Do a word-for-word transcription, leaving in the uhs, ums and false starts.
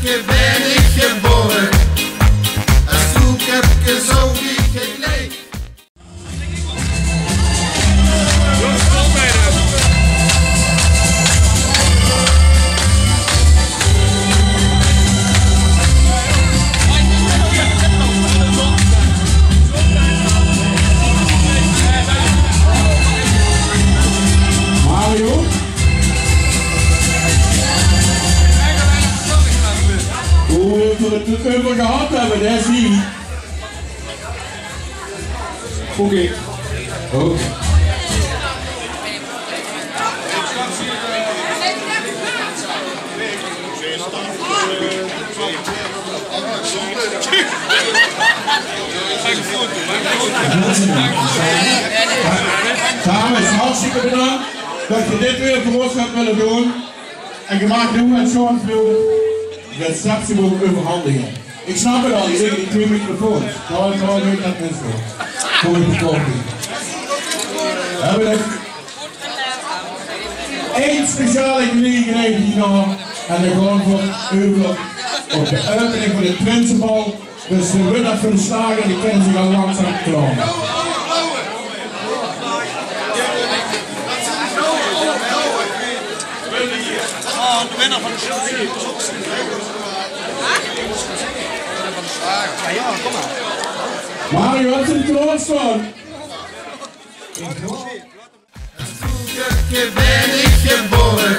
Ge bèn ich gebore, ein Zuukäppke zo wie gekleid. Mario? Wo v'r 't euver gehad höbbe, dao is-ie. Oké. Oké. Dames, hartstikke bedankt det geer dit weer veur ós höb wille doon. En geer maag noe aan Sjoon Vleuder de receptiebook euverhandige. Ich snap 't al, ich zègk die twee microfoons. Dao, dao geit det mis door. Kom ich de kop in. Höbbe v'r ein speciale gelegenheid hie nog. En dan gaon v'r euver op de opening van 't prinsebal. Dus d'r wuuert effe geslaag en die kinne zich al langzaam klaormaake. Mario, höbs se 't klaorstaon? Ge bèn ich gebore,